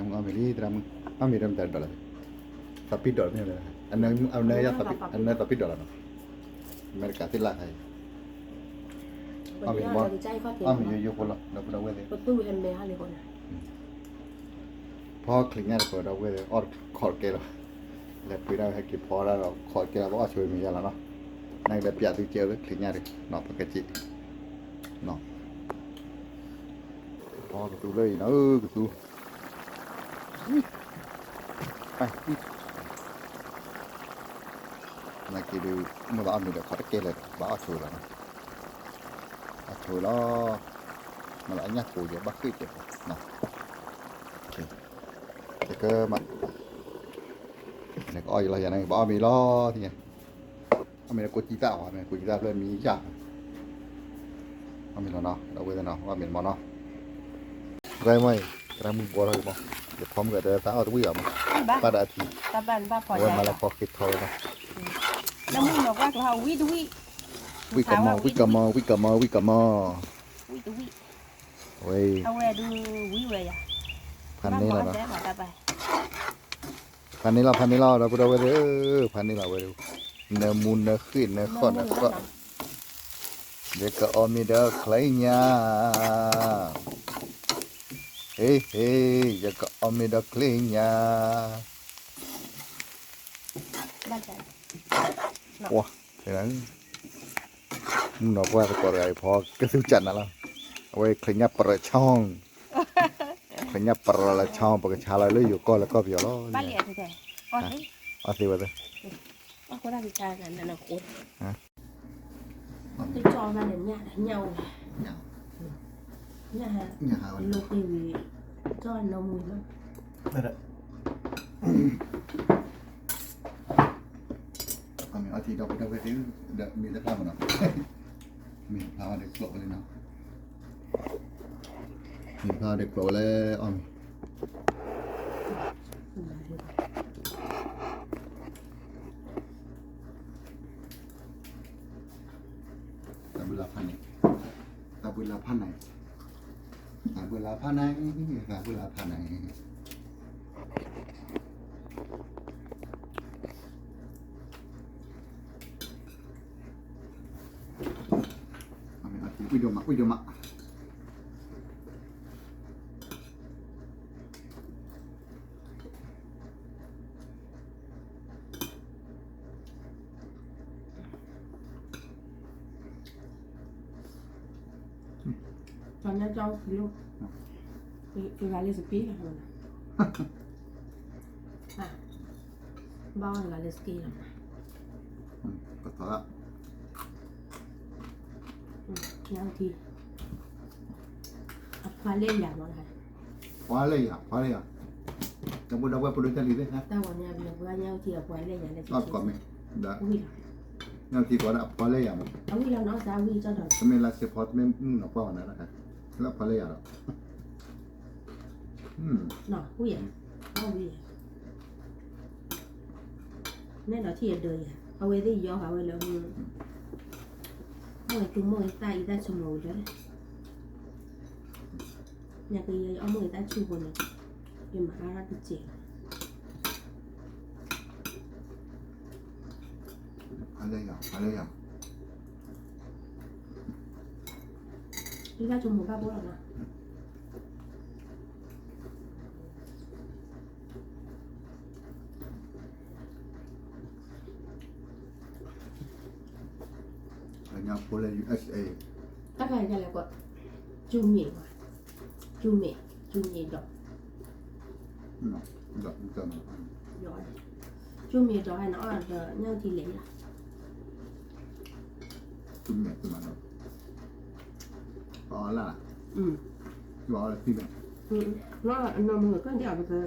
အီၣ်မ့ၤလံ သရၣ်မုၣ်, အီၣ်မ့ၤဒီးမတၤဒိးလီၤ, သးပ့ၤဒိးမ့ၢ်လဲၣ်, အနၢသးပ့ၤဒိးလီၤနီၤ, အမဲရကၤသ့ၣ်လၢ်ခါအံၤ, အီၣ်မ့ၤမ့ၢ်, အီၣ်မ့ၤယိယိဖိလီၤ ဒီပုၢ်ဒီဝဲၢ်သ့ၣ်, ဖီချံးညၣ်တပၢၤဒီပုၢ်ဝဲၢ်သ့ၣ် အီၣ်ခီၣ်တကဲလီၤ, လဲၤပှ့ၤဒၣ်ဝဲဟဲက့ၤဖီဒၣ်ဒီးခီၣ်တကဲလီၤ ပအီၣ်ဆိးမ့ၤယါလီၤနီၤ, နကလဲၤပျးသုကဲလၢချံးညၣ်ဒီး နီၤ ပကစ့ၢ် ဖီကသူလၢအံၤနီၤ ကသူ, နာ်က့ဒုး မ့ၢ်ဘၣ်အီၣ်မ့ၤဒီးခီၣ်တကဲလၢာ်ဒီး ဘၣ်အီၣ်ဆိးလီၤနီၤ, အီၣ်ဆိးလီၤ, မ့ၢ်လၢအညၣ်ကိးယဲဘၣ်ဃ့ၢ်ကဲး, ကမး, နကအီၣ်ယလီၤယၤန့ၣ် ဘၣ်အီၣ်မ့ၤလီၤသ့ၣ်ညါ အီၣ်မ့ၤလၢကိးကံသၣ်ဝဲန့ၣ် ကိးကံသၣ်ဖျၢၣ်မံယၣ်, အီၣ်မ့ၤလီၤနီၤ ဒီပုၢ်ဝဲၢ်သ့ၣ်နီၤ အီၣ်မ့ၤတမံၤနီၤ, ရၢမ့ၢ်အံၤ သရၣ်မုၣ်ဘှီထီၣ်က့ၤမး, ယဖီမုၢ်ကဒီးသးအီၣ်တဝံၣ်အီၤမး, ဘၣ်ဒီးအထံ, အဝဲမၤလၢဖီဃ့ထီဝဲလီၤ, ဝံၣ်ကမီၤ ဝံၣ်ကမီၤ ဝံၣ်ကမီၤ ဝံၣ်ကမီၤ, ဝဲ, ဖးန့ၢ်လီၤနီၤ ဖးန့ၢ်လီၤ ဖးန့ၢ်လီၤ ဒီပုၢ်ဒီဝဲၢ်သ့ၣ်ဧၢ, ဖးန့ၢ်လီၤဝဲဒၣ်, နၢမူနၢဃ့ၢ်နၢဃီၣ်နၢဃီၣ်, ယကအီၣ်မ့ၤဒီးချံးညၣ်, ဟ့ၣ်ဟ့ၣ် ယကအီၣ်မ့ၤဒီးချံးညၣ်, ပှၤ, မုၢ်နီၤပှၢ်သကိးတဂၤအံၤ ဖီကသူကၢ်နၤလီၤ, အဝဲချံးညၣ်ပရၢၤဆီ, ချံးညၣ်ပရၢၤလၢဆီ ပကဆါလီၤလၢယိၤကီၢ်လၢကီၢ်ပယီၤလီၤ, အီၣ်သ့ဝဲသ့ၣ် အီၣ်ထံဒီပုၢ်ဒီဝဲၢ်သ့ၣ်, ဒီးမ့ၢ်တဖျါမးနီၤ, မ့ၢ်တဖျါဝဲဒီးကျိးဝဲလံနီၤ, မ့ၢ်တဖျါဝဲဒီးကျိးဝဲလၢအီၣ်မ့ၤ တၢ်ဘုလၢဖးန့ၣ်, တၢ်ဘုလၢဖးန့ၣ်, တၢ်ဘုလၢဖးန့ၣ်, တၢ်ဘုလၢဖးန့ၣ်, ဝံၣ်ဒိၣ်မး ဝံၣ်ဒိၣ်မး တၢ်ညါကၠီကလံ, တဂၤလၢစက့လီၤ, ဘၣ်ဝဲတဂၤလၢစက့လီၤ, ကသီ, ညါထံ, အဖှါလဲၢ်ယၤမး, ဖှါလဲၢ်ယၤ ဖှါလဲၢ်ယၤ, တၢ်ဘိဒီပုၢ်ဝဲၢ်ပဒိၣ်တၢ်လံၤသ့ၣ်, တၢ်ဂီၤညါဘျီပှၤညါထံအဖှါလဲၢ်ယၤလၢ, ဝံၣ်လီၤ, ညါထံကိးဒၣ်အဖှါလဲၢ်ယၤမး, အဝံၣ်လီၤနီၤ စးဝံၣ်ကၠီဒီး တမ့ၢ်လၢစ့ဖီ တမ့ၢ်မုၢ်နီၤပှၢ်ဝဲန့ၣ်, လၢအဖှါလဲၢ်ယၤဒီး ဝံၣ်ယၤ, ဝံၣ်ယၤ, နဲဒီးထံၣ်အဒၢးယၤ အဝဲသ့ၣ်ယီၤဃာ်ဝဲလၢ, မိၢ်သူမိၢ်သၣ်အံသၣ်ဆူမိၢ်ဒီး, ညါကယီၤအီၣ်မိၢ်အံသၣ်ဆူဖိန့ၣ်, ယမၤအါထီၣ်တစဲးလီၤ ဖှါလဲၢ်ယၤ ဖှါလဲၢ်ယၤ, အံသၣ်ဆိကမိၣ်ဘၣ်ဘိလီၤနီၤ, အညါဖိလၢ ယူႇအၢၣ်စ်အ့, တၢ်ခါယလဲၤကွၢ်, ကၠူမ့ၢ်, ကၠူမ့ၢ်, ကၠူမ့ၢ်ဒီး ကၠူမ့ၢ်ဒီးဟဲနအီၣ်ဒီး ညၣ်ထံလဲၤလီၤ, ကၠူမ့ၢ်တမၤဒီး, အီၣ်လၢ, ကၠူအီၣ်လၢသံမဲ, အနီၢ်မုၢ်ကၢၢ်ဒ်အီၤပသၢ,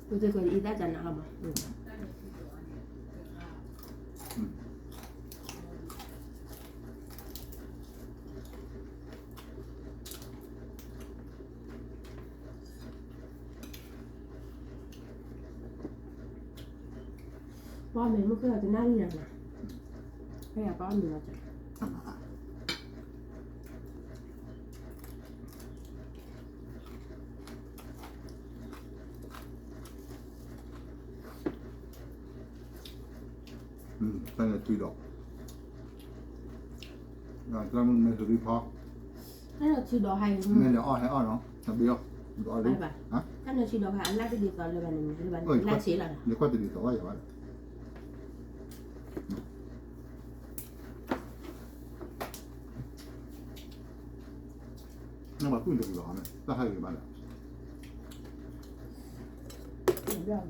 ပသၢကီးအံသၣ်ကနၤလီၤမး ပှၤမ့ၢ်မုၢ်ကၢၢ်တနၣ်ရံၣ်လီၤနီၤ, ဖဲယၤပှၤအီၣ်မ့ၤလီၤကၠီ, အမၤ, အ တၢ်န့ၣ်ထုးဒီး, တၢ်မ့ၢ်ထုးဒံးဖီ, တၢ်န့ၣ်ထုးဒီးဟဲ, မ့ၢ်လဲၤအီၣ်ဟဲအီၣ်နီၤ, တဘ့ၣ်အီၣ်, အီၣ်လံ, တၢ်န့ၣ်ထုးဒီးဟဲအလၢ်တဒ်သိးလၢၤဘၣ်န့ၣ်, လၢ်ဆံးလီၤ, ယကွၢ်တဒ်သိးဘၣ်ယၤဘၣ်. နဘၣ်သူၣ်တဂ့ၤဘၣ်, တၢ်ဟဲဂ့ၤဘၣ်ဒီး ဝံၣ်မး ကိးဘၣ်ချီ, ဟ့ၣ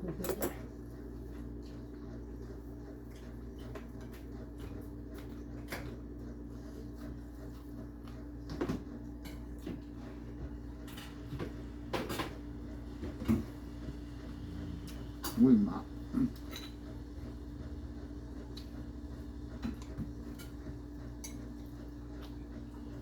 ်, မ့ၢ်, ခ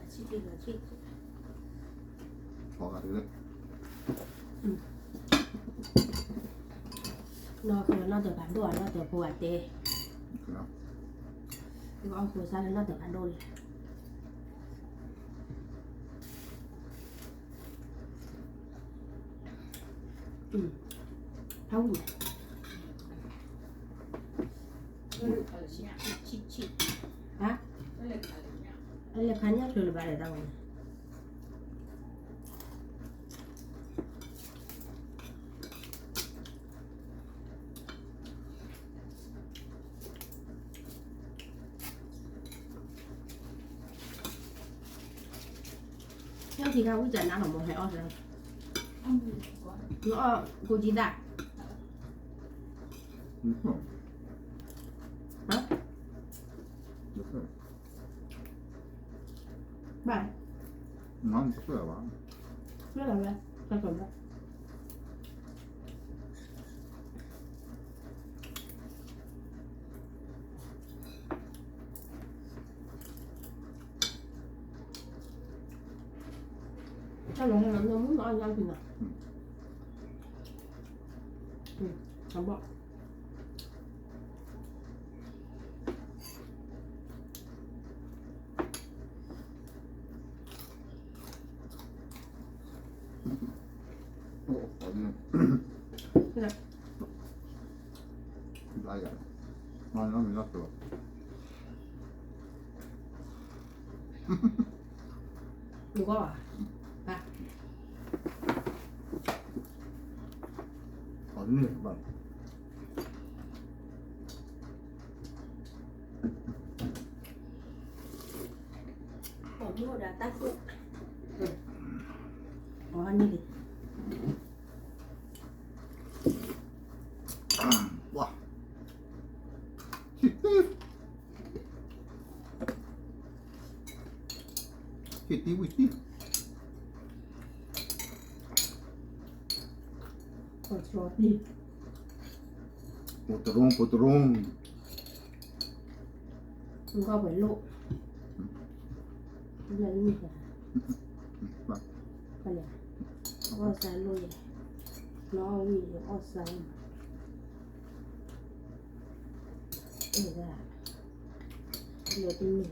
ျီဂာ်တုၤလၢ, နီၢ်ဃိနီၢ်တဂၤဒိၣ်ဧါ, နီၢ်တဖိအတဲ, အီၣ်ဃိစါလၢနီၢ်တဂၤဒိၣ်လံ. ဖးဝံၣ်, ဟါ, အလဲၤခါညၣ်ချၢလၢၤဘၣ်ဒီးတၢ်ဝဲန့ၣ် ညၣ်ထံခါဝံၣ်ကနါလီၤမ့ၢ်ဟဲအီၣ်စၢ်, နအီၣ်ကိးကံသၣ်, ဟါ, ဘၣ်, နမ့ၢ်တဆွဲၣ်ဘၣ်, ဆွဲၣ်လီၤဝဲ, တၢ်ကဘၣ် တၢ်လီၤဟဲလီၤ နမုၢ်နအီၣ်ညါက့ၤနၤ, အဘီၣ် ဟံၣ်တံၢ်, ဟံၣ်တံၢ်ဝံၣ်တံၢ်, ပိတရူၢ် ပိတရူၢ်, နကွၢ်ပှဲၤလိၣ်, လၢနံၣ်, အီၣ်စၢ်လိၣ်ယဲ, နအီၣ်ဝံၣ်ယဲ အီၣ်စၢ်, အဲၣ်ဒၣ်, လၢတန့ၢ်လီၤ.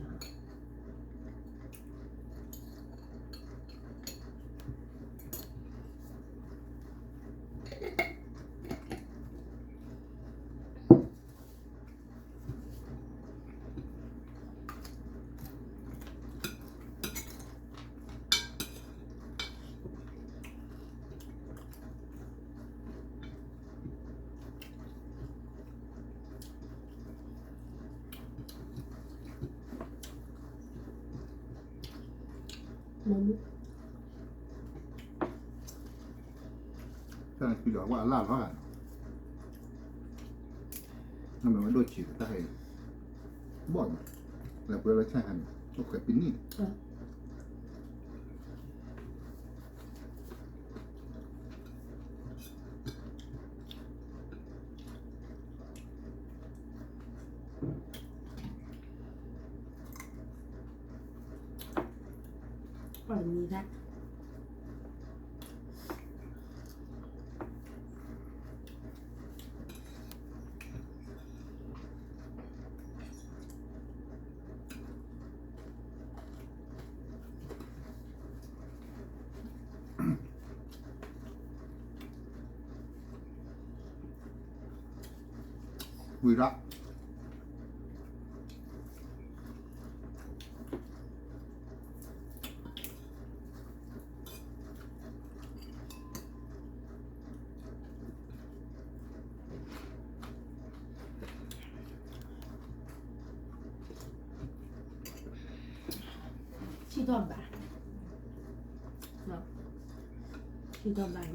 တၢ်န့ၣ်ဒီး ဝဲအလၣ်လီၤ, နမ့ၢ်ဝဲဒိၣ်ဆံးတၢ်ဟဲ, ဘီၣ်မး, လဲၤပှဲၤလၢဆၣ်ဟဲန့ၣ် အိၣ်ခွဲးပနံၣ် ပှၤတမံၤဒၣ်, ဝံၤဒၣ် ဆံၣ်ထီၣ်ဘၣ်, ဆံၣ်ထီၣ်ဘၣ်မး,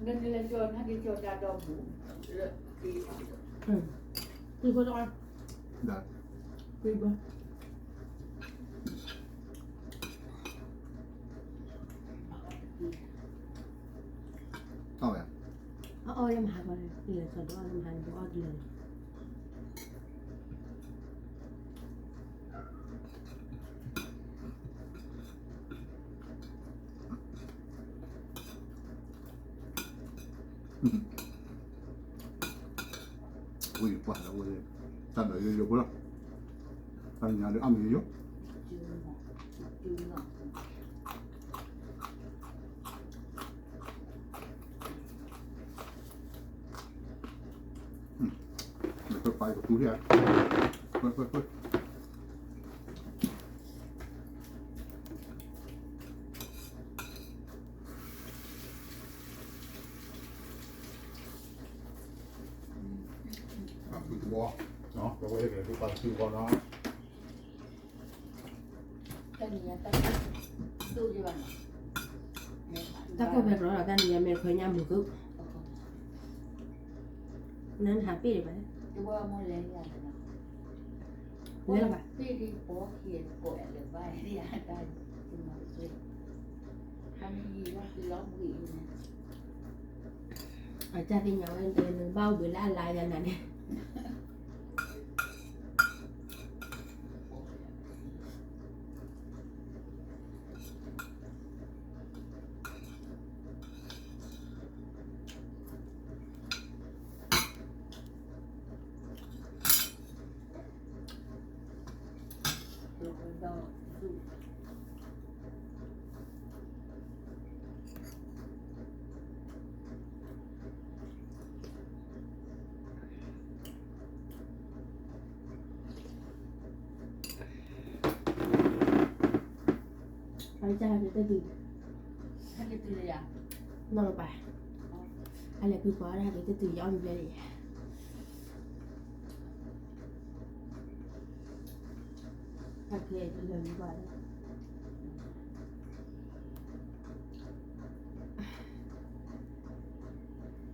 နလဲၤကၠီနက့ၤကၠီတၢ်ဒီးဘူး, လၢက့ၤ, ကွံာ်ဘၣ်, ကွံာ်ဘၣ်. အီၣ်ဝဲ, အီၣ်လၢမဟါကီး, လၢကၠီဒီးအီၣ်လၢမဟါန့ၣ် ပအီၣ်ဒ်လဲၣ်. ဝံၤပှၤလၢဝဲ, တၢ်ဒီးယိယိဖိလီၤ, တၢ်ညါဒီးအါမံၤယိယိ. ပပာ်ကသူထံၣ်, ပပပ ပှၤ, ပဝဲကပာ်ကသူဝဲနီၤ. တၢ်ကိၢ်ဖဲကလီလီၤ တၢ်နံၤညါမ့ၢ်ခွဲညၣ်မုာ်ကု, နဟးပ့ၢ်ဒံးဘၣ်, လဲၤလၢၤဘၣ်. အတၢ်သ့ၣ်ညါဝဲ နဘၣ်အိၣ်ဘှံးလၢအလါယၤနၤန့ၣ်. အကစၢ်ဟဲက့ၤတတုၤ, နီၢ်ကပၤ, အလဲၤကွံာ်ပှၤဒၣ်ဟဲက့ၤတတုၤ ယအီၣ်မ့ၤဘျဲၣ်လံ. အကဲလၢမူဘၣ်လီၤ,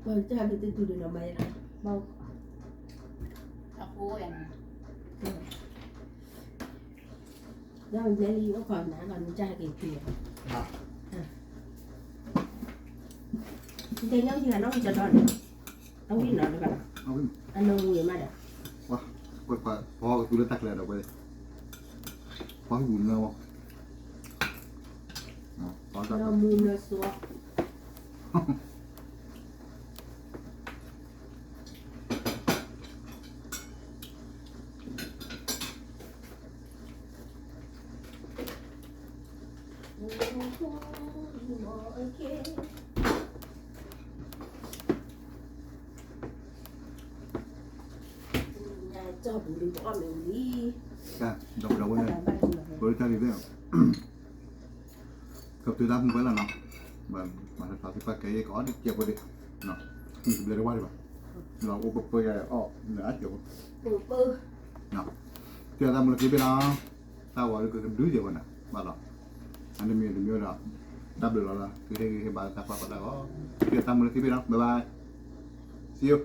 ပှၤကစၢ်ဟဲက့ၤတတုၤဒီးနီၤ မၤယဲလီၤ, ဘၣ်, အဃိယၤန့ၣ် ဒီးမ့ၢ်လၢယအိၣ်ခိးနၤဒီး နကစၢ်ဟဲက့ၤတုၤလီၤ, တဲညါဝံၤဟးနီၣ်ဝံၤကဒီးန့ၣ်, အဝံၤနီၤတဘၣ်, အနီၢ်ဝံၤမးဒီး, ပှၤကသူလၢတၢ်ကျဲဒီးဝဲ, ပှၤဟူးနၢဝဲ, နီၢ်မူနၢစိ ကၠီပူၤလံ ပအီၣ်မ့ၤဝံၤလံ, ဒီးဝဲ, ပတၢ်လံသ့ၣ် ကပတုၤတၢ်မူဝဲလီၤနီၤ, ဘၣ်မၤသးသ့ၣ်ပှၤကဲယဲၢ်ကအီၣ်ဒ်ကဲဖိဒံး, မ့ၢ်ကဘျဲတဝါဒံးဘၣ်, လီၤအိၣ်ပပၢယၤအီၣ်လၢအကဲဖိ, တုၤတၢ်မူလၢခံဘ့ၣ်နီၤ, တၢ်ဝဲဒၣ်ကဒုးယဲၢ်ဝဲန့ၣ် ဘၣ်လီၤ, အန့ၣ်မ့ၢ်တမ့ၢ်ဒီး, တၢ်ဘျုးလီၤလၢ သုဟ့ၣ်ဂံၢ်ဟ့ၣ်ဘါလၢတၢ်ကွၢ်ကီတၢ်ဂီၤ, တုၤတၢ်မူလၢခံဘ့ၣ်နီၤ, bye bye, see you.